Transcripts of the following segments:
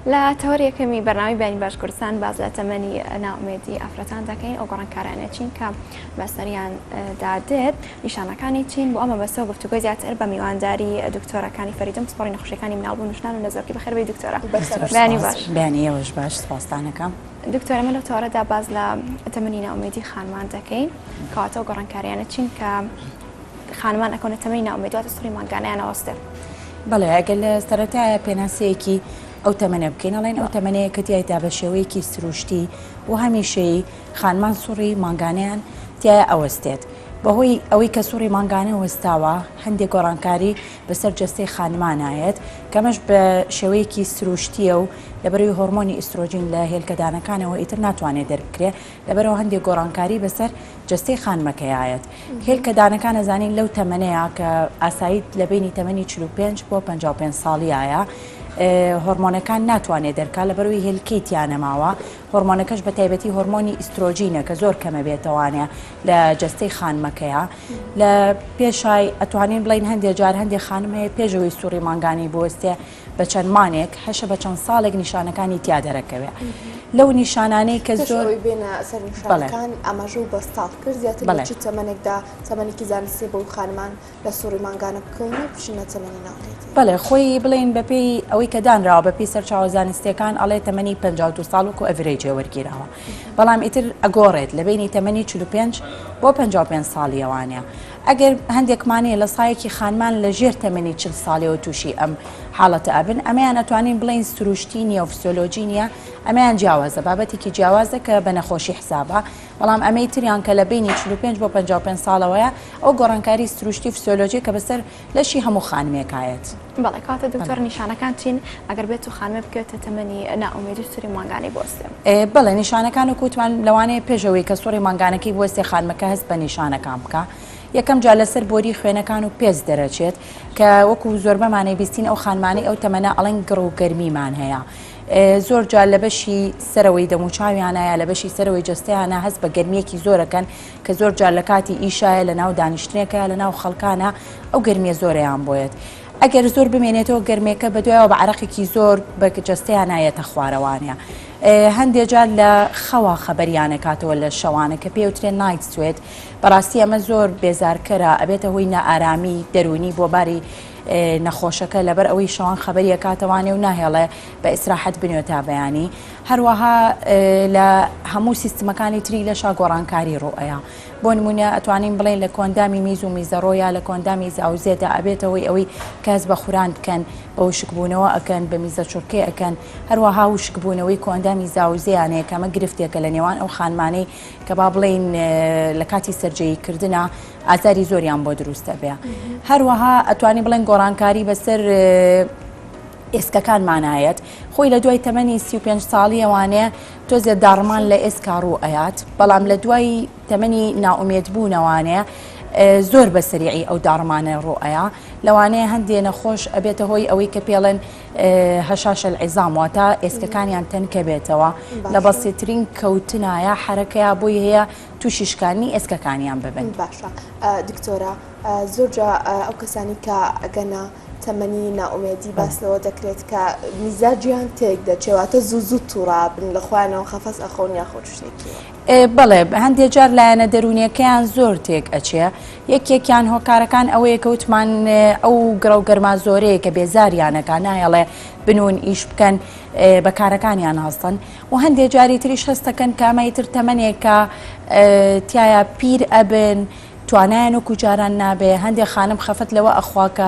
لە تەوەری یەکەمی بەرنامەی بەیانی باش کوردستان باس لە تەمەنی نائومێدی ئافرەتان دەکەین، ئەو گۆڕانکارانە چین کە بەسەریان دا دێت، نیشانەکانی چین، بۆ ئەمە بەسەوە گفتوگۆی زیاتر بە میوانداری دکتۆرەکانی فەریدون پسپۆڕی نەخۆشیەکانی مناڵبوون و ژنان و نەزۆکی. بەخێربێی دکتۆرە. بەیانی باش. بەیانی ئێوەش باش، سوپاستان ئەکەم. دکتۆرە ئێمە لەو تەوەرەدا باس لە تەمەنی نائومێدی خانمان دەکەین، کەواتە ئەو گۆڕانکاریانە چین کە خانمان ئەکەونە تەمەنی نائومێدی واتە سوڕی مانگانەیان ئەوەستێ؟ بەڵێ ئەگەر لە سەرەتایە پێناسەیەکی ئەو تەمەنە بکەین ئەڵێن ئەو تەمەنەیە کە تیایدا بە شێوەیەکی سروشتی و هەمیشەیی خانمان سوڕی مانگانەیان تیایا ئەوەستێت بەهۆی ئەوەی کە سوڕی مانگانە وەستاوە هەندێک گۆڕانکاری بەسەر جەستەی خانمانایەت کەمەش بە شێوەیەکی سروشتیە و لەبەرەوەی هۆرمۆنی ئیسترۆجین لە هێلکەدانەکانەوە ئیتر ناتوانێت دەربکرێ لەبەرەوە هەندێک گۆڕانکاری بەسەر جەستەی خانمەکەیایەت هێلکە دانەکان ئەزانین لەو تەمەنەیە کە ئاسایی لە بینی تەمەنی 45 بۆ 55 ساڵیایە هۆرمۆنەکان ناتوانێت دەرکا لەبەرەوەی هێلکەی تیا نەماوە هۆرمۆنەکەش بە تایبەتی هۆرمۆنی ئیسترۆجینە کە زۆر کەمە بێتەوانە لە جەستەی خانمەکەیە لە پێشای ئەتوانین بڵین هەندێک جار هەندێک خانم هەیە پێشەوەی سوڕی مانگانی بوەستێ بە چەند مانێک هەشە بە چەند ساڵێک نیشانەکانی تیا دەرەکەوێ لەو نیشانانەی کە زۆر بێنە سەر نیشانەکان ئاماژە و بە ساڵ کرد زیاتر لە چ تەمەنێکدا تەمەنێکی زانستی بۆ خانمان لە سوڕی مانگانە بکەون و بچنە تەمەنی ناومێدی؟ بەڵێ خۆی بڵێین بەپێی ئەوەی کە دانراوە بەپێی سەرچاوە زانستیەکان ئەڵێ تەمەنی 52 ساڵ وەکو average ێ وەرگیراوە بەڵام ئیتر ئەگۆڕێت لە بینی تەمەنی 45 بۆ 55 ساڵیەوانە ئەگەر هەندێکمان هەیە لە سایەکی خانمان لە ژێر تەمەنی 40 ساڵیەوە تووشی ئەم حاڵەتە ئەبن ئەمەیان ئەتوانین بڵێین سروشتی نییە و فسۆلۆجی نییە ئەمەیان جیاوازە بابەتێکی جیاوازە کە بە نەخۆشی حسابە بەڵام ئەمەی تریان کە لە بینی 45 بۆ 55 ساڵەوەیە ئەو گۆڕانکاری سروشتی و فسۆلۆجی کە بەسەر لەشی هەموو خانمێکایەت. بەڵێ کەواتە دکتۆر نیشانەکان چین ئەگەر بێت و خانمێ بکەوێتە تەمەنی نائومێدی و سوری مانگانەی بوەستێ؟ بەڵێ نیشانەکان وەکو وتمان لەوانەیە پێش ئەوەی کە سوڕی مانگانەکەی بوەستێ خانمەکە هەست بە نیشانەکان بکا یەکەم جار لەسەر بۆری خوێنەکان و پێست دەرەچێت کە وەکو زۆربەمانەی بیستین ئەو خانمانەی ئەو تەمەنە ئەڵێن گڕ و گەرمیمان هەیە زۆر جار لە بەشی سەرەوەی دەموچاویانە یا لە بەشی سەرەوەی جەستەیانە هەست بە گەرمیەکی زۆرەکەن کە زۆر جار لە کاتی ئیشایە لە ناو دانیشتنێکە لە ناو خەڵکانە ئەو گەرمیە زۆرەیان بۆیەت ئەگەر زۆر بمێنێتەوە گەرمێکە بەدوایەوە بە عەرەقێکی زۆر بە جەستەیان نایەتە خوارەوانە هەندێ جار لە خەوا خەبەریانەکاتەوە لە شەوانە کە پێوترێن night sweat بەڕاستی ئەمە زۆر بێزارکەرە ئەبێتە هۆی نائارامی دەروونی بۆ باری نەخۆشەکە لەبەر ئەوەی شەوان خەبەریەکاتەوانێ و ناهێڵێ بە ئیسراحەت بنوێ تا بەیانی هەروەها لە هەموو سیستمەکانی تری لەشا گۆڕانکاری ڕوئەیە بۆ نمونە ئەتوانین بڵێین لە کۆئەندامی میز و میزەڕۆ یا لە کۆئەندامی زاوزێدا ئەبێتە هۆی ئەوەی کە هەست بە خوران بکەن، بە وشکبوونەوە ئەکەن، بە میزەچڕکێ ئەکەن، هەروەها وشکبوونەوەی کۆئەندامی زاوزێیان هەیە کە ئەمە گرفتێکە لە نێوان ئەو خانمانەی کە با بڵێین لە کاتی سەرجێیی کردنا ئازاری زۆریان بۆ دروست ئەبێ. هەروەها ئەتوانین بڵێن گۆڕانکاری بەسەر ئێسکەکانمان ئایەت خۆی لە دوای تەمەنی 35 ساڵیەوانێ تۆزێ داڕمان لە ئێسکا ڕوو ئەیات بەڵام لە دوای تەمەنی نائومێد بوونەوانێ زۆر بە سەریعی ئەو داڕمانە ڕوو ئەیا لەوانەیە هەندێ نەخۆش ئەبێتە هۆی ئەوەی کە پێڵێن هەشاشە العظام واتە ئێسکەکانیان تەنکە بێتەوە لە بەسیترین کەوتنایە حرەکەیا بۆی هەیە تووشی شکانی ئێسکەکانیان ببن. باشە دکتۆرە زۆرجا ئەو کەسانی کە ئەگەنە تەمەنی نائومێدی باس لەوە دەکرێت کە میزاجیان تێک دەچێ واتە زوو زوو توڕابن لە خۆیانەوە خەفەس ئەخۆن یاخود شتێکی وە. بەڵێ هەندێ جار لایەنە دەروونیەکەیان زۆر تێک ئەچێ یەکێکیان هۆکارەکان ئەوەیە کە وتمان ئەو گڕە و گەرما زۆرەیە کە بێزاریانەکە نایەڵێ بنوون ئیش بکەن بە کارەکانیان هەستن و هەندێ جاری تریش هەستەکەن کە ئەمە ئیتر تەمەنێکە تایە پیر ئەبن توانایان وەکو جاران نابێ، هەندێ خانم خەفەت لەوە ئەخوا کە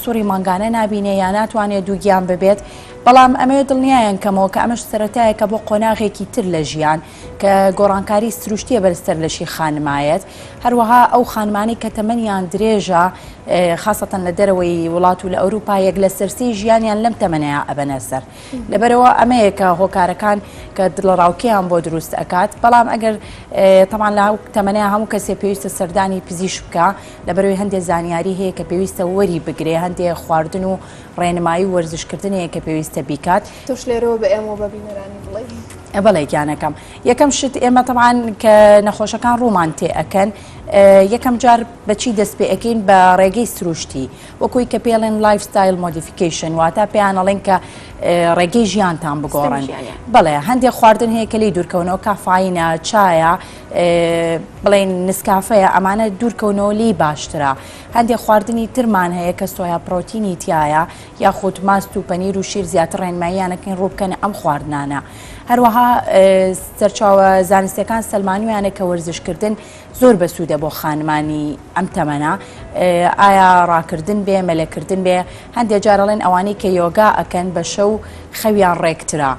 سوڕی مانگانە نابینێ یا ناتوانێ دووگیان ببێت، بەڵام ئەمەوێ دڵنیایان کەمەوە کە ئەمەش سەرەتایەکە بۆ قۆناغێکی تر لە ژیان کە گۆڕانکاری سروشتیە بەرزتر لەشی خانمایەت، هەروەها ئەو خانمانەی کە تەمەنیان درێژە خاسەتەن لە دەرەوەی وڵات و لە ئەوروپا یەک لەسەر سێی ژیانیان لەم تەمەنەیا ئەبەنە سەر. لەبەرئەوە ئەمەیە کە هۆکارەکان کە دڵەڕاوکێیان بۆ دروست ئەکات بەڵام ئەگەر تەمان لە تەمەنەیە هەموو کەسێ پێویستە سەردانی پزیشک بکە لەبەرەوەی هەندێک زانیاری هەیە کە پێویستە وەری بگرێ هەندێک خواردن و ڕێنمایی و وەرزشکردن هەیە کە پێویستە بیکات. تۆش لێرەوە بە ئێمە و بە بینەرانی بڵێی. بەڵێ گیانەکەم یەکەم شت ئێمە تەبعەن کە نەخۆشەکان ڕوومان تێ ئەکەن یەکەم جار بەچی دەست پێ ئەکەین بە ڕێگەی سروشتی وەکوی کە پێڵێن lifestyle modification واتە پێیان ئەڵێن کە ڕێگەی ژیانتان بگۆڕن. بەڵێ هەندێک خواردن هەیە کە لێی دوورکەونەوە کافاینە، چایە، بڵێن نسکافەیە ئەمانە دوورکەونەوە لێی باشترە. هەندێک خواردنی ترمان هەیە کە سۆیا پرۆتینی تایە یاخود ماست و پەنیر و شیر زیاتر ڕێنماییانەکەین ڕوو بکەنە ئەم خواردنانە. هەروەها سەرچاوە زانستیەکان سەلمانویانە کە وەرزشکردن زۆر بەسوودە بۆ خانمانی ئەم تەمەنە ئایا ڕاکردن بێ مەلەکردن بێ هەندێک جار ئەڵێن ئەوانەی کە یۆگا ئەکەن بە شەو خەویان ڕێکترە.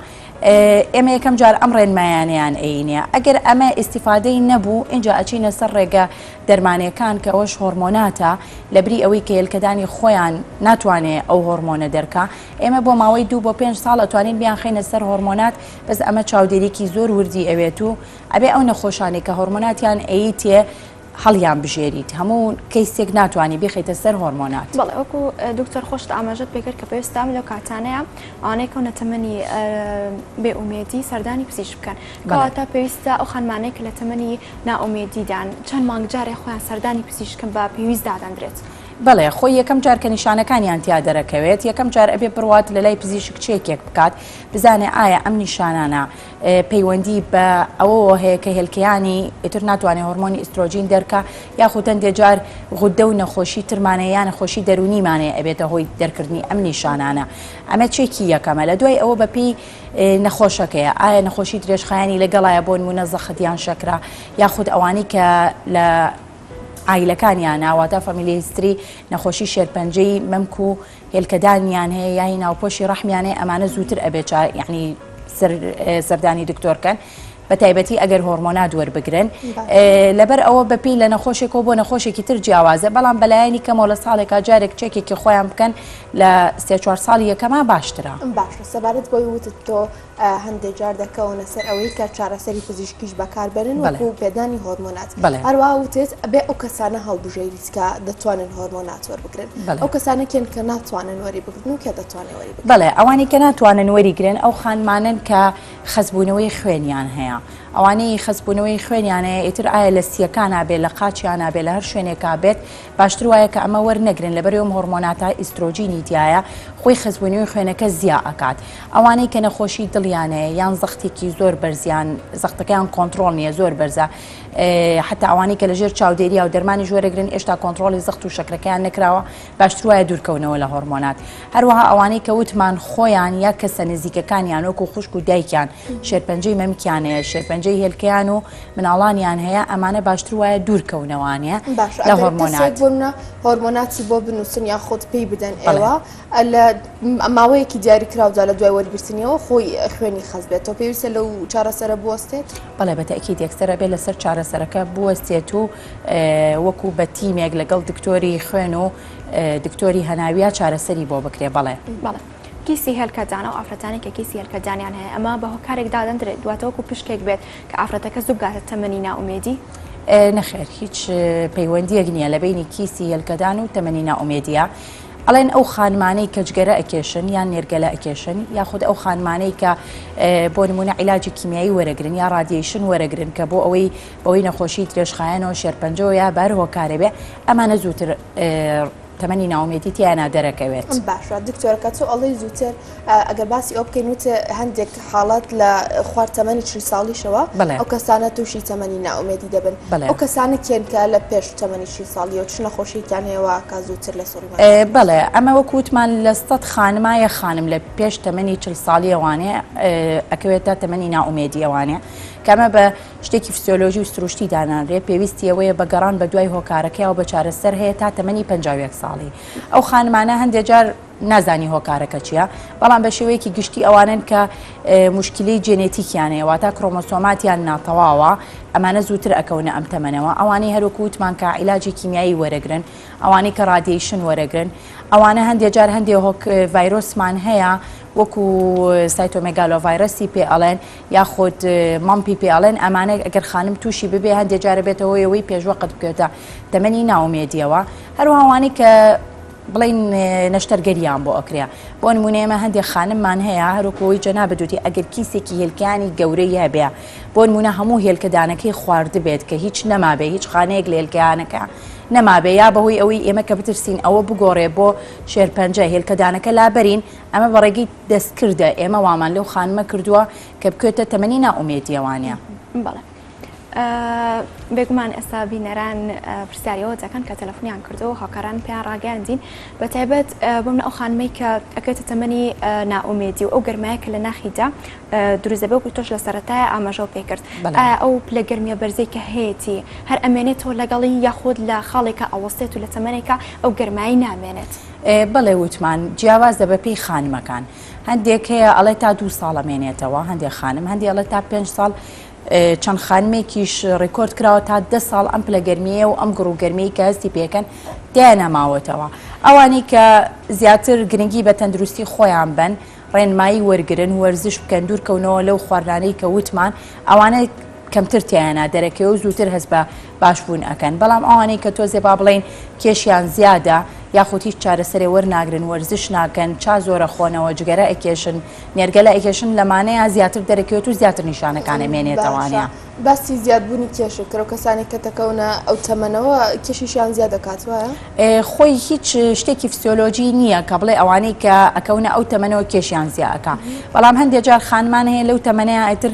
ئێمە یەکەم جار ئەم ڕێنمایانەیان ئەینێ ئەگەر ئەمە ئیسیفادەی نەبوو اینجا ئەچینە سەر ڕێگە دەرمانەکان کە ئەوەش هۆرمۆناتە لەبری ئەوەی کە هێلکەدانی خۆیان ناتوانێ ئەو هۆرمۆنە دەرکا ئێمە بۆ ماوەی دوو بۆ پێنج ساڵ ئەتوانین بیانخەینە سەر هۆرمۆنات بەس ئەمە چاودێریکی زۆر وردی ئەوێت و ئەبێ ئەو نەخۆشانەی کە هۆرمۆناتیان ئەیتێ هەڵیان بژێریت هەموو کەیسێک ناتوانی بیخەیتە سەر هۆرمۆنات. بەڵێ وەکو دکتۆر خۆشت ئاماژەت پێکرد کە پێویستە لەو کاتانەیە ئەوانەی کەونە تەمەنی بێ ئومێدی سەردانی پزیشک بکەن کەواتە پێویستە ئەو خانمانەی کە لە تەمەنی نائومێدیدان چەند مانگ جارێ خۆیان سەردانی پزیشکن بە پێویست دادەندرێت؟ بەڵێ خۆی یەکەم جار کە نیشانەکانیان تیا دەرەکەوێت یەکەم جار ئەبێ بڕوات لە لای پزیشک چێکێک بکات بزانێ ئایا ئەم نیشانانە پەیوەندی بە ئەوەوە هەیە کە هێلکەیانی ئیتر ناتوانێت هۆرمۆنی ئیسترۆجین دەرکا یاخود هەندێ جار غودە و نەخۆشی ترمانەیە یا نەخۆشی دەروونیمانەیە ئەبێتە هۆی دەرکردنی ئەم نیشانانە ئەمە چێکی یەکەمە لە دوای ئەوە بەپێی نەخۆشەکەیە ئایا نەخۆشی درێژخایەنی لەگەڵایە بۆ نمونە زەخت یان شەکرە یاخود ئەوانەی کە لە عایلەکانیانە واتە family history نەخۆشی شێرپەنجەی مەمک و هێلکەدانیان هەیە یانی ناوپۆشی ڕەحمیان هەیە ئەمانە زووتر ئەبێت چا یعنی سەردانی دکتۆر کەن بە تایبەتی ئەگەر هۆرمۆنات وەربگرن لەبەر ئەوە بەپی لە نەخۆشێکەوە بۆ نەخۆشێکی تر جیاوازە بەڵام بەلایەنی کەمەوە لە ساڵێکا جارێک چێکێکی خۆیان بکەن لە سێ چوار ساڵی یەکەما باشترە. باشە سەبارەت بەوەی وتت تۆ هەندێک جار دەکەونە سەر ئەوەی کە چارەسەری پزیشکیش بەکاربەرن وەکو پێدانی هۆرمۆنات هەروەها وتت ئەبێ ئەو کەسانە هەڵبژێریت کە دەتوانن هۆرمۆنات وەربگرن ئەو کەسانە کێن کە ناتوانن وەری بگرن و کێ دەتوانێت وەری بگرن؟ بەڵێ ئەوانەی کە ناتوانن وەریگرن ئەو خانمانەن کە خەستبوونەوەی خوێنیان هەیە ئەوانەی خەستبوونەوەی خوێنیان هەیە ئیتر ئایا لە سییەکانا بێت لە قاچیانا بێت لە هەر شوێنێکا بێت باشتر وایە کە ئەمە وەرنەگرن لەبەرئەوەی ئەم هۆرمۆناتە ئیسترۆجینی تیایە خۆی خەستبوونەوەی خوێنەکە زیا ئەکات ئەوانەی کە نەخۆشی دڵیان هەیە یان زەختێکی زۆر بەرزیان زەختەکەیان کۆنتڕۆڵ نییە زۆر بەرزە حتا ئەوانەی کە لەژێر چاودێریە و دەرمانیش وەرەگرن ئێشتا کۆنتڕۆڵی زەخت و شەکرەکەیان نەکراوە باشتر وایە دوورکەونەوە لە هۆرمۆنات هەروەها ئەوانەی کە وتمان خۆیان یا کەسە نزیکەکانیان وەکو خوشک و دایکیان شێرپەنجەی مەمکیان هەیە شێرپەنجەی هێلکەیان و مناڵانیان هەیە ئەمانە باشتر وایە دوورکەونەوانە لە هۆرمۆنات هۆرمۆناتی بۆ بنووسن یاخود پێی بدەن ئێوە لە ماوەیەکی دیاریکراودا لە دوای وەرگرتنیەوە خۆی خوێنی خەست بێتەوە پێویستە لەو چارەسەرە بوەستێت؟ بەڵێ بە تەئکید یەکسەر ئەبێ لەسەر چارەسەرەکە بوەستێت و وەکو بە تیمێک لەگەڵ دکتۆری خوێن و دکتۆری هەناویا چارەسەری بۆ بکرێ بەڵێ. بەڵێ کیسی هێلکەدان ئەو ئافرەتانەی کە کیسی هێلکەدانیان هەیە ئەمە بە هۆکارێک دادەندرێت دواتە وەکو پشکێک بێت کە ئافرەتەکە زوو بگاتە تەمەنی نائومێدی؟ نەخێر هیچ پەیوەندیەک نییە لە بەینی کیسی هێلکەدان و تەمەنی نائومێدیە ئەڵێن ئەو خانمانەی کە جگەرە ئەکێشن یان نێرگەلە ئەکێشن یاخود ئەو خانمانەی کە بۆ نمونە عیلاجی کیمیایی وەرەگرن یا radiation وەرەگرن کە بۆ ئەوەی بەوەی نەخۆشی درێژخایەنەوە شێرپەنجەوە یا بار هۆکارێ بێ ئەمانە زووتر تەمەنی ناومێتی تیانە دەرەکەوێت. باشە دکتۆرە کە تۆ ئەڵێی زووتر ئەگەر باسی ئەو بکەین وت هەندێک حاڵەت لە خوار تەمەنی 40 ساڵیشەوە ئەو کەسانە تووشی تەمەنی نائومێدی دەبن ئەو کەسانە کێن کە لە پێش تەمەنی 40 ساڵیەوە چ نەخۆشیێکیان هەیە وا کە زووتر لە سوڕی بەڵێ ئەمە وەکو وتمان لە سەد خانما یەک خانم لە پێش تەمەنی 40 ساڵیەوانێ ئەکەوێتە تەمەنی نائومێدی ئەوانێ کە ئەمە بە شتێکی فسیۆلۆژی و سروشتی دانانرێ پێویستی ئەوەیە بە گەڕان بە دوای هۆکارەکەیەوە بە چارەسەر هەیە تا تەمەنی 51 ساڵی ئەو خانمانە هەندێک جار نازانی هۆکارەکە چییە بەڵام بە شێوەیەکی گشتی ئەوانن کە موشکیلەی جێنێتیکیان هەیە واتە کرۆمۆسۆماتیان ناتەواوە ئەمانە زووتر ئەکەونە ئەم تەمەنەوە ئەوانەی هەروەکو وتمان کە عیلاجی کیمیایی وەرەگرن ئەوانەی کە radiation وەرەگرن ئەوانە هەندێک جار هەندێک هۆک ڤایرۆسمان هەیە وەکو cytomegalovirus ی پێ ئەڵێن یاخود مەمپی پێ ئەڵێن ئەمانە ئەگەر خانم تووشی ببێ هەندێک جارە بێتەوە ئەوەی پێشوەقت بکەوێتە تەمەنی ناومێدیەوە هەروەها ئەوانەی کە. بڵین نەشتەرگەریان بۆ ئەکرێ بۆ نمونە ئێمە هەندێک خانممان هەیە هەروکەوەی جەنابت وتی ئەگەر کیسێکی هێلکانی گەورەی هەبێ بۆ نمونە هەموو هێلکەدانەکەی خواردبێت کە هیچ نەمابێ هیچ خانەیەک لە هێلکەیانەکە نەمابێ یا بەهۆی ئەوەی ئێمە کە بترسین ئەوە بگۆڕێ بۆ شێرپەنجە هێلکەدانەکە لابەرین ئەمە بە ڕێگەی دەستکردە ئێمە وامان لەو خانمە کردووە کە بکوێتە تەمەنی نائومێدیەوانە. بەڵێ. بێگومان ئێستا بینەران پرسیاری ئەوە دەکەن کە تەلەفۆنیان کردو و هاوکاران پێیان ڕاگەیاندین بە تایبەت بۆ من ئەو خانمەی کە ئەکەوێتە تەمەنی نائومێدی و ئەو گەرمایە کە لە ناخیدا دروست دەبێت وەکو تۆش لە سەرەتایە ئاماژەو پێکرد ئایا ئەو پلە گەرمیە بەرزەی کە هەیەتی هەر ئەمێنێتەوە لەگەڵی یاخود لە خاڵێکە ئەوەستێت و لە تەمەنێکە ئەو گەرمایی نامێنێت؟ بەڵێ وتمان جیاوازە بەپێی خانمەکان هەندێک هەیە ئەڵێ تا دوو ساڵ ئەمێنێتەوە هەندێک خانم هەندێک ئەڵێ تا پێنج ساڵ چەند خانمێکیش ڕیکۆرد کراوە تا دە ساڵ ئەم پلە گەرمیەیە و ئەم گڕ و گەرمیەی کە هەستی پێکەن تیایان ماوەتەوە. ئەوانەی کە زیاتر گرنگی بە تەندروستی خۆیان بەن، ڕێنمایی وەرگرن، وەرزش بکەن، دوورکەونەوە لەو خواردنانەی کە وتمان، ئەوانە کەمتر تیایانا دەرەکەوێ و زووتر هەست بە باشبوون ئەکەن. بەڵام ئەوانەی کە تۆزێ با بڵێین کێشیان زیادە یاخود هیچ چارەسەرێ وەرناگرن، وەرزش ناکەن، چا زۆر ئەخۆنەوە، جگەرە ئەکێشن، نێرگەلە ئەکێشن لەمانەیە زیاتر دەرەکەوێت و زیاتر نیشانەکان ئەمێنێتەوانە. باشە باسی زیادبوونی کێشت کرد ئەو کەسانەی کە دەکەونە ئەو تەمەنەوە کێشیشیان زیاد دەکات وایە؟ خۆی هیچ شتێکی فسیۆلۆجی نییە کە بڵێ ئەوانەی کە ئەکەونە ئەو تەمەنەوە کێشیان زیا ئەکا بەڵام هەندێک جار خانمان هەیە لەو تەمەنەیە ئیتر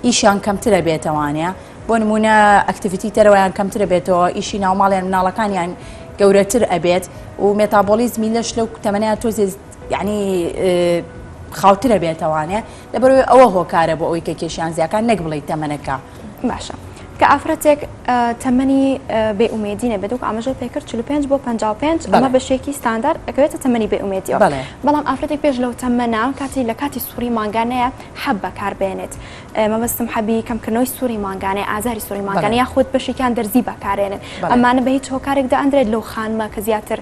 ئیشیان کەمترە بێتەوانە بۆ نمونە activity دەرەوەیان کەمترە بێتەوە ئیشی ناوماڵیان مناڵەکانیان گەورەتر ئەبێت و مێتابۆلیزمی لەش لەو تەمەنەیە تۆزێ یعنی خاوترە بێتەوانێ لەبەرئەوەی ئەوە هۆکارە بۆ ئەوەی کە کێشیان زیاکان نەک بڵێی تەمەنەکە. باشە کە ئافرەتێک تەمەنی بێ ئومێدی نەبێت وەک ئاماژەت پێکرد 45 بۆ 55 ئەمە بە شێکی ستاندارد ئەکەوێتە تەمەنی بێ ئومێدیەوە بەڵام ئافرەتێک پێش لەو تەمەنە کاتی لە کاتی سوڕی مانگانەیە حەب بەکاربێنێت مەبەستم حەبی کەمکردنەوەی سوڕی مانگانەیە، ئازاری سوڕی مانگانە یاخود بەشێکیان دەرزی بەکارێنن، ئەمانە بە هیچ هۆکارێک دائەندرێت لەو خانمە کە زیاتر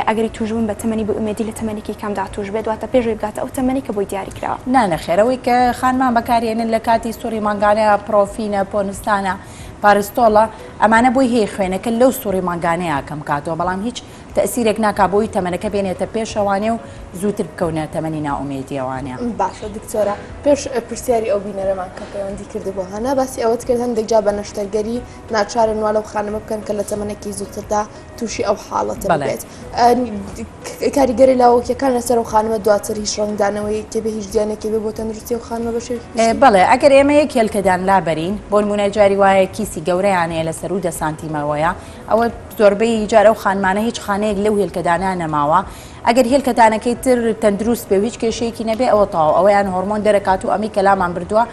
ئەگەری تووشبوون بە تەمەنی بێئومێدی لە تەمەنێکی کەمدا تووش بێت، واتە پێش ئەوەی بگاتە ئەو تەمەنەی کە بۆی دیاری کراوە. نا نەخێر ئەوەی کە خانمان بەکارێنن لە کاتی سوڕی مانگانەیا پرۆفینە، پۆنستانە، پارستۆڵە، ئەمانە بۆی هەیە خوێنەکە لەو سوڕی مانگانەیا کەم کاتەوە بەڵام هیچ تەئسیرێک ناکا بۆی تەمەنەکە بێنێتە پێشەوانێ و زووتر بکەونە تەمەنی نائومێدیەوانێ. باشە دکتۆرە پێش پرسیاری ئەو بینەرەمان کە پەیوەندی کردبوو هانا باسی ئەوەت کرد هەندێک جا بە نەشتەرگەری ناچارن وا لەو خانمە بکەن کە لە تەمەنێکی زووتردا تووشی ئەو حاڵەتە بێت کاریگەری لاوەکیەکان لەسەر ئەو خانمە دواتر هیچ ڕەنگدانەوەیەکی بێ هیچ زیانێکی بێ بۆ تەندروستی ئەو خانمە بە شێوەیەکی بەڵێ ئەگەر ئێمە یەک هێلکەدان لابەرین بۆ نمونە جاری وایە کیسی گەورەیان هەیە لە سەروو دە سانتیمەوەیە ئەوە زۆربەی جار ئەو خانمانە هیچ خانەیەک لەو هێلکەدانە نەماوە ئەگەر هێلکەدانەکەی تر تەندروست بێ و هیچ کێشەیەکی نەبێ ئەوە تەواو ئەوەیان هۆرمۆن دەرەکات و ئەمی کەلامان بردووە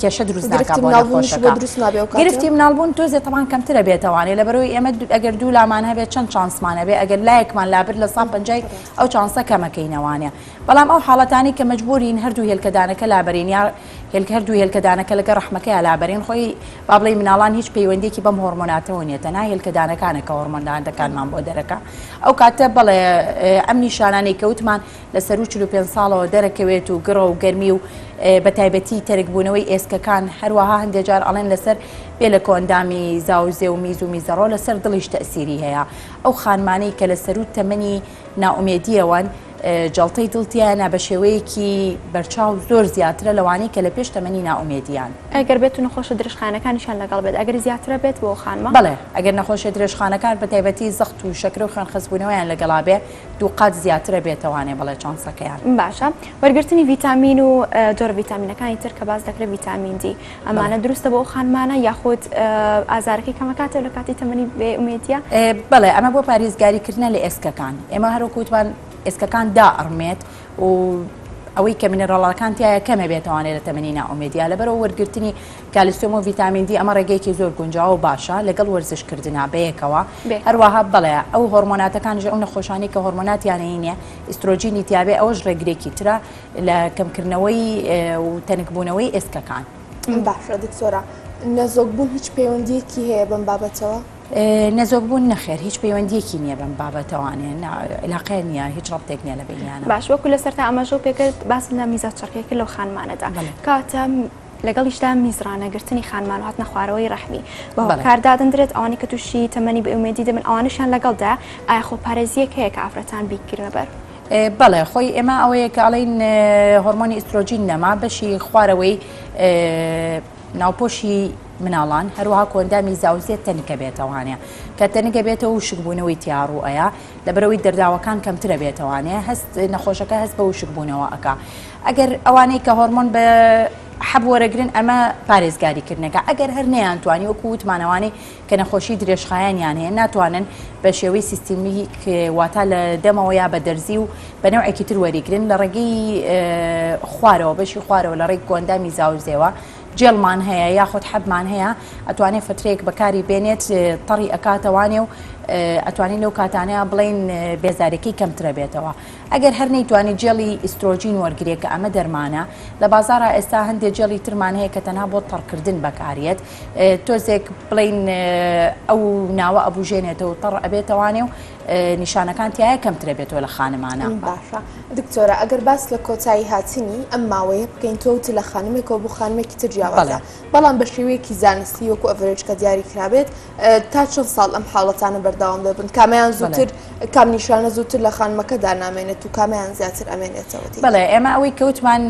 کێشە دروست ناکات بۆ نەخۆشەکە گرفتی مناڵبوون تۆزێ تەمان کەمترە بێتەوانێ لەبەرەوەی ئێمە ئەگەر دوو لامان هەبێت چەند چانسمان هەبێ ئەگەر لایەکمان لابرد لە سا پەنجای ئەو چانسە کەمەکەینەوانێ بەڵام ئەو حاڵەتانی کە مەجبورین هەردوو هێلکەدانەکە لابەرین یا هێلکە هەردوو هێلکەدانەکە لەگە ڕەحمەکەیا لابەرین خۆی با بڵێین مناڵان هیچ پەیوەندیەکی بەم هۆرمۆناتەوە نیە تەنها هێلکەدانەکانە کە هۆرمۆناتەکانمان بۆ دەرەکا ئەو کاتە بەڵێ ئەم نیشانانەی کە وتمان لە سەروو 45 ساڵەوە دەرەکەوێت و گڕە و گەرمی و بە تایبەتی تەرکبوونەوەی ئێسکەکان هەروەها هەندێک جار ئەڵێن لەسەر بێ لە کۆئەندامی زاوزێ و میز و میزەڕۆ لەسەر دڵیش تەئسیری هەیە ئەو خانمانەی کە لە سەروو تەمەنی نائومێدیەوەن جەڵتەی دڵ تیایانا بە شێوەیەکی بەرچاو زۆر زیاترە لەوانەی کە لە پێش تەمەنی نائومێدیان. ئەگەر بێت و نەخۆشە درێژخایەنەکانیشیان لەگەڵ بێت ئەگەری زیاترە بێت بۆ ئەو خانمە؟ بەڵێ ئەگەر نەخۆشیە درێژخانەکان بە تایبەتی زەخت و شەکرە و خوێن خەستبوونەوەیان لەگەڵا بێ دووقات زیاترە بێتەوانێ بەڵێ چانسەکەیان. باشە وەرگرتنی ڤیتامین و جۆرە ڤیتامینەکانی تر کە باس دەکرێت ڤیتامین دی ئەمانە دروستە بۆ ئەو خانمانە یاخود ئازارەکەی کەمەکاتەوە لە کاتی تەمەنی بێ ئومێدیە؟ بەڵێ ئەمە بۆ پارێزگاری کردنە لە ئێسکەکان ئێمە هەروەک وتمان ئێسکەکان دائەڕمێت و ئەوەی کە mineral ەکان تایە کەمە بێتوانێت لە تەمەنی نائومێدیا لەبەرەوە وەرگرتنی کالیسیۆم و ڤیتامین دی ئەمە ڕێگەیەکی زۆر گونجاوە و باشە لەگەڵ وەرزشکردنا بەیەکەوە هەروەها بەڵێ ئەو هۆرمۆناتەکانیش ئەو نەخۆشانی کە هۆرمۆناتیانەی نییە ئیسترۆجینی تیاابێ ئەوەش ڕێگرێکی ترە لە کەمکردنەوەی و تەنکبوونەوەی ئێسکەکان. باشە دکتۆرە نەزۆک بوون هیچ پەیوەندیەکی هەیە بەم بابەتەوە؟ نەزۆک بوون نەخێر هیچ پەیوەندیەکی نییە بەم بابەتەوانێ علاقەیە نییە هیچ ڕەبتێک نییە لە بینیانە. باش وەکو لە سەرتا ئاماژەو پێکرد باس لە میزاج چڕکەی کرد لەو خانمانەدا کاتە. لەگەڵیشدا میزڕانەگرتنی خانمان و هاتنە خوارەوەی ڕەحمی بە هۆکار دادەندرێت ئەوانەی کە تووشی تەمەنی بێئومێدی دەبن ئەوانەشیان لەگەڵدا ئایا خۆپارێزییەک هەیە کە ئافرەتان بیگرنە بەر؟ بەڵێ خۆی ئێمە ئەوەیە کە ئەڵێین هۆرمۆنی ئیسترۆجین نەما بەشی خوارەوەی ناوپۆشی مناڵان هەروەها کۆندامی زاوزێ تەنکە بێتەوانە کە تەنکە بێتەوە وشکبوونەوەی تیاڕوو ئەیە لەبەرەوەی دەرداوەکان کەمترە بێتەوانێ هەست نەخۆشەکە هەست بە وشکبوونەوە ئەکا ئەگەر ئەوانەی کە هۆرمۆن بە حەب وەرەگرن ئەمە پارێزگاری کردنەکە ئەگەر هەر نەیانتوانی وەکو وتمانەوانەی کە نەخۆشی درێژخایەنیان هەیە ناتوانن بە شێوەی سیستمیک واتا لە دەمەوە یا بە دەرزی و بە نەوعێکی تر وەریگرن لە ڕێگەی خوارەوە بەشی خوارەوە لە ڕێی کۆندامی زاوزێوە جێڵمان هەیە یاخود حەبمان هەیە ئەتوانێت فترەیەک بەکاری بێنێت تەڕی ئەکاتەوانێ و ئەتوانین لەو کاتانەیە بڵین بێزارەکەی کەمترە بێتەوە ئەگەر هەر نەیتوانی جێڵی ئیسترۆجین وەرگرێ کە ئەمە دەرمانە لە بازاڕا ئێستا هەندێ جێڵی ترمان هەیە کە تەنها بۆ تەڕکردن بەکاریەت تۆزێک بڵین ئەو ناوە ئەبوژێنێتەوە تەڕ ئەبێتەوانێ و نیشانەکان تایە کەمترە بێتەوە لە خانمانە. باشە دکتۆرە ئەگەر باس لە کۆتایی هاتنی ئەم ماوەیە بکەین تۆ وتت لە خانمێکەوە بۆ خانمێکی تر جیاوازە بەڵام بە شێوەیەکی زانستی وەکو average کە دیاری کرابێت تا چەند ساڵ ئەم حاڵەتانە بەردەوام دەبن کامیان زووتر کام نیشانە زووتر لە خانمەکەدا نامێنێت و کامیان زیاتر ئەمێنێتەوە بەڵێ ئێمە ئەوەی کەوتمان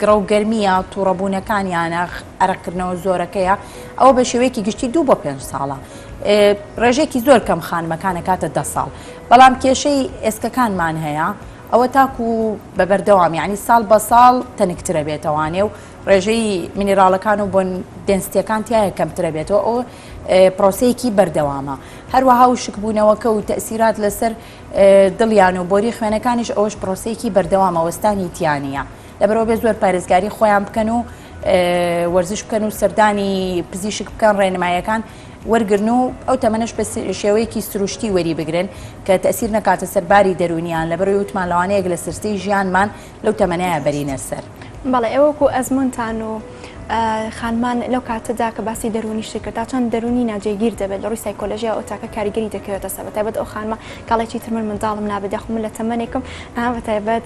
گڕە و گەرمیە تووڕەبوونەکانیانە ئەرەقکردنەوە زۆرەکەیە ئەوە بە شێوەیەکی گشتی دوو بۆ پێ ساڵە ڕێژێکی زۆر کەم خانمەکانە کاتە دە ساڵ بەڵام کێشەی ئێسکەکانمان هەیە ئەوە تاکو بە بەردەوام یعنی ساڵ بە ساڵ تەنکترە بێتەوانێ و ڕێژەی مینیراڵەکان و bone density ەکان تایە کەمترە بێتەوە ئەو پرۆسەیەکی بەردەوامە هەروەها وشکبوونەوەکە و تەسیرات لەسەر دڵیان و بۆری خوێنەکانیش ئەوەش پرۆسەیەکی بەردەوامە وەستانی تیانە لەبەرەوە بێ زۆر پارێزگاری خۆیان بکەن و وەرزش بکەن و سەردانی پزیشک بکەن ڕێنمایەکان وەرگرن و ئەو تەمەنەش بە شێوەیەکی سروشتی وەری بگرن کە تەسیر نەکاتە سەر باری دەرونیان لەبەرەوەی وتمان لەوانەیەک لە سرسەی ژیانمان لەو تەمەنەیە بەرینە سەر. بەڵێ ئێوە وەکو ئەزموونتان و خانمان لەو کاتەدا کە باسی دەروونیشت کرد تا چەند دەروونی ناجێگیر دەبێت لە ڕووی سایکۆلۆژیا ئەو تاکە کاریگەری دەکەوێتە سەر بەتایبەت ئەو خانمە کاڵێ چیتر من منداڵم نابێت یاخود من لە تەمەنێکم ئەها بەتایبەت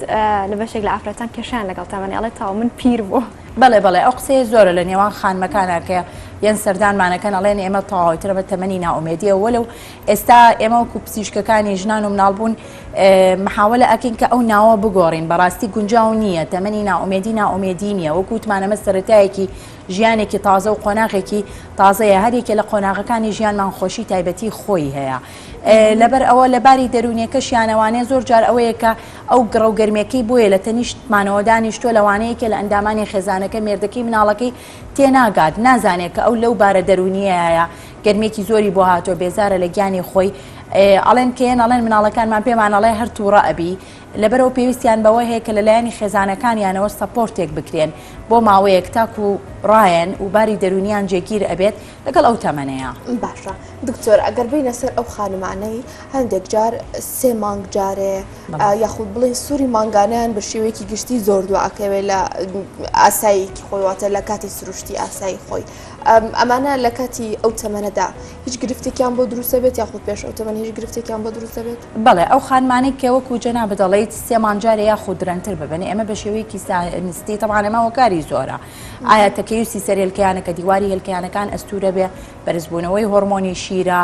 لە بەشێک لە ئافرەتان کێشیان لەگەڵ تەمەنی ئەڵێ تاو من پیر بوو. بەڵێ بەڵێ ئەو قسەیە زۆرە لە نێوان خانمەکانا کە یەن سەردانمانەکەن ئەڵێن ئێمە تەواوترە بە تەمەنی نائومێدیە وەلو ئێستا ئێمە وەکو پزیشکەکانی ژنان و مناڵبوون محاولە ئەکەین کە ئەو ناوە بگۆڕین بەڕاستی گونجاو نییە تەمەنی نائومێدی نائومێدی نییە وەکو وتمان ئەمە سەرەتایەکی ژیانێکی تازە و قۆناغێکی تازەیە هەرێکێ لە قۆناغەکانی ژیانمان خۆشی تایبەتی خۆی هەیە لەبەر ئەوە لە باری دەروونیەکەشیانەوانێ زۆر جار ئەوەیە کە ئەو گڕە و گەرمێکەی بۆیە لە تەنیشتمانەوە دانیشتووە لەوانەیەکێ لە ئەندامانی خێزانەکە مێردەکەی مناڵەکەی تێناگات نازانێت کە ئەو لەو بارە دەروونیەیە گەرمێکی زۆری بۆ هاتووە بێزارە لە گیانی خۆی ئەڵێن کێن ئەڵێن مناڵەکانمان پێمان ئەڵێ هەر تووڕە ئەبی لەبەرەوە پێویستیان بەوە هەیە کە لەلایەنی خێزانەکانیانەوە support ێک بکرێن بۆ ماوەیەک تاکو ڕایەن و باری دەرونیان جێگیر ئەبێت لەگەڵ ئەو تەمەنەیە. باشە دکتۆر ئەگەر بینە سەر ئەو خانمانەی هەندێک جار سێ مانگ جارێ یاخود بڵێن سوری مانگانیان بە شێوەیەکی گشتی زۆر دواکەوێ لە ئاساییکی خۆی واتە لە کاتی سروشتی ئاسایی خۆی ئەمانە لە کاتی ئەو تەمەنەدا هیچ گرفتێکیان بۆ دروست دەبێت یاخود پێش ئەو تەمەن هیچ گرفتێکیان بۆ دروست دەبێت؟ بەڵێ ئەو خانمانەی کە وەکو جەنابت دەڵێیت سێ مانگ جارێ یاخود درەنگتر ببن ئێمە بە شێوەیەکی زانستی تەبعەن ئەمە هۆکاری زۆرە ئایا تەکەیوسی سەر هێلکەیانە کە دیواری هێلکەیانەکان ئەستورە بێ بەرزبوونەوەی هۆرمۆنی شیرە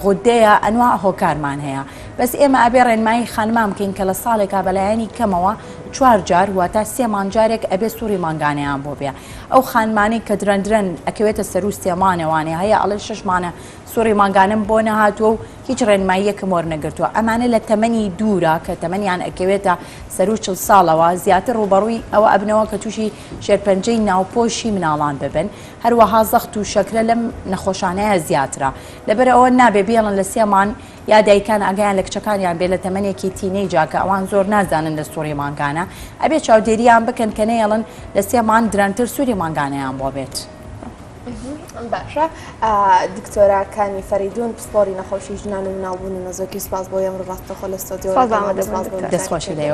غودەیە ئەنوا هۆکارمان هەیە بەس ئێمە ئەبێ ڕێنمایی خانمان بکەین کە لە ساڵێکا بەلایەنی کەمەوە چوار جار واتە سێ مانگ جارێک ئەبێ سوڕی مانگانەیان بۆ بێ ئەو خانمانەی کە درەن درەن ئەکەوێتە سەروو سێمانەوانێ هەیە ئەڵێ شەش مانە سوڕی مانگانەم بۆ نەهاتووە و هیچ ڕێنماییەکم وەرنەگرتووە ئەمانە لە تەمەنی دوورە کە تەمەنیان ئەکەوێتە سەروو چل ساڵەوە زیاتر ڕووبەڕووی ئەوە ئەبنەوە کە تووشی شێرپەنجەی ناوپۆشی مناڵان ببن هەروەها زەخت و شەکرە لەم نەخۆشانەیە زیاترە لەبەر ئەوە نابێ بێڵن لە سێمان یا دایکان ئاگایان لە کچەکانیان بێ لە تەمەنێکی teenage ا کە ئەوان زۆر نازانن لە سوڕی مانگانە ئەبێ چاودێریان بکەن کە نەیەڵن لە سێ مانگ درەنگتر سوری مانگانەیان بۆ بێت. باشە دکتۆرە کانی فەریدون پسپۆری نەخۆشی ژنان و مناڵبوون و نەزۆکی سپاس بۆ ئەمڕۆ ڕاستەخۆ لە ستۆدیۆ سپاس بۆ ئامادەبوون دکتۆر. دەستخۆشی لێوە.